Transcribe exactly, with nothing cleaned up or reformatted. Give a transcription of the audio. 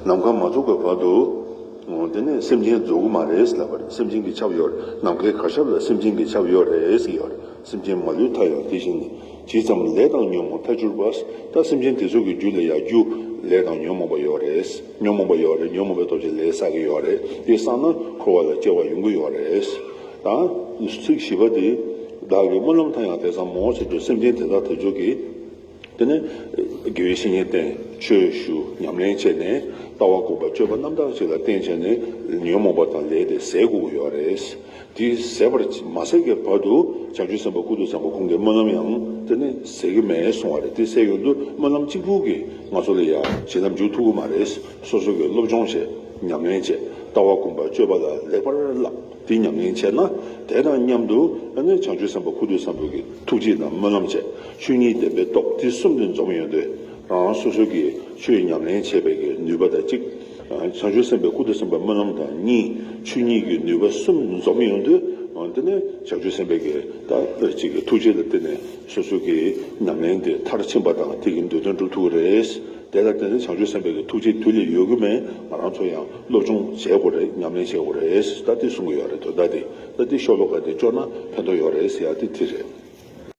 ནམ་མཁའ་མ་རྫོགས་པའི་བར་དུ། འོ་དེ་ནས་སེམས་ཅན་རྫོགས་ཀྱི་མ་རེད་ལབ་པ་རེད། སེམས་ཅན་གྱིས་ཁྱབ་ཡོད་རེད། ནམ་མཁའི་གར་ཞབས་ལ་སེམས་ཅན་གྱིས་ཁྱབ་ཡོད་རེད་ཟེར་ཡོད་རེད། སེམས་ཅན་མ་ལུས་མཐའ་ཡང་དེ་བཞིན་ནི། ཇི་ཙམ་ལས་དང་ཉོན་མོངས་མཐའ་གྱུར་པ། ད་སེམས་ཅན་དེ་ཚོ་གི་རྒྱུད་ལ་ཡང་རྒྱུ་ལས་དང་ཉོན་མོངས་པ་ཡོད་རེད། ཉོན་མོངས་པ་ཡོད་རེད། ཉོན་མོངས་པའི་སྟོབས་ཀྱིས་ལས་བསགས་ཀྱི་ཡོད་རེད། དེ་བསགས་ན་འཁོར་བ་ལ་སྐྱེ་བ་ཡོང་གི་ཡོད་རེད། ད་ཚིག་བཞི་པ་དེ། བདག་གི་སྨོན་ལམ་མཐའ་ཡང་དེ་ཙམ་མོ་ཟེར་དུས་སེམས་ཅན་དེ་དག་དེ་ཚོ་གི། དེ་ནས་དགེ་བའི་བཤེས་གཉེན་བསྟེན། ཆོས་ཞུ། ཉམས་ལེན་བྱས་ནས་ལྟ་བ་སྒོམ་པ་སྤྱོད་པ་རྣམ་དག་ཅིག་ལ་བརྟེན་བྱས་ནས་ཉོན་མོངས་པ་དང་ལས་དེ་ཟད་དགོས་ཀྱི་ཡོད་རེད། དེ་ཟད་པར་མ་ཟད་ཀྱི་བར་དུ་བྱང་ཆུབ་སེམས་དཔའ་ཀུན་ཏུ་བཟང་པོ་ཁོང་གི་སྨོན་ལམ་ཡང་དེ་ནས་ཟད་ཀྱི་མེད་གསུང་བ་རེད། དེ་ཟད་ཡོང་དུས་སྨོན་ལམ་གཅིག་པུ་གིས་ང་ཚོ་ལ་ཡང་བྱིན་རླབས་འཇུག་ཐུབ་ཀྱི་མ་རེད། སོ་སོ་གིས་སློབ་སྦྱོང་བྱས། ཉམས་ལེན་བྱས། ལྟ་བ་སྒོམ་པ་སྤྱོད་པ་ལ་ལེགས་པར་བསླབ། དེ་ཉམས་ལེན་བྱས་ན། དེ་དང་མཉམ་དུ་ཨ་ནི་བྱང་ཆུབ་སེམས་དཔའ་ཁུ་ཏུ་བཟང་པོ་གི་ཐུགས་རྗེ་དང་སྨོན་ལམ་བྱས། ཆོས་ཉིད་བདེན་པའི་སྟོབས་དེ་གསུམ་དུ་འཛོམས་ཡོང་དུས། རང་རང་སོ་སོ་གིས་ཆོས་ཉམས་ལེན་བྱས་པའི་གི་ནུས་པ་དང་གཅིག་བྱང་ཆུབ་སེམས་དཔའི་ཁུ་ཏུ་བཟང་པོའི་སྨོན་ལམ་དང་གཉིས། ཆོས་ཉིད་ཀྱི་ནུས་པ་གསུམ་འཛོམས་ཡོང་དུས། དེ་ནས་བྱང་ཆུབ་སེམས་དཔའི་གི་ད་ཅིག་གི་ཐུགས་རྗེ་ལ་བརྟེན་ནས་སོ་སོ་གི་ཉམས་ལེན་དེ་མཐར་ཕྱིན་པ་དང་དེ་གི་འདོད་དོན་འགྲུབ་ཐུབ་ཀྱི་རེད། དེ་ལ་བརྟེན་ནས་བྱང་ཆུབ་སེམས་དཔའ་གི་ཐུགས་རྗེ་དུས་ལས་ཡོད་རྒྱུ་མེད། ང་རང་ཚོ་ཡང་སློབ་སྦྱོང་བྱེད་དགོས་རེད། ཉམས་ལེན་བྱེད་དགོས་རེད། ད་དེ་གསུང་གི་ཡོད་རེད། དོན་དག་དེ་ད་དེ་ཤོ་ལོ་ཀ་དེ་ལྕོགས་ན་ཕན་ཐོགས་ཡོད་རེད་ཟེར་ཡ་དེ་དེ་རེད།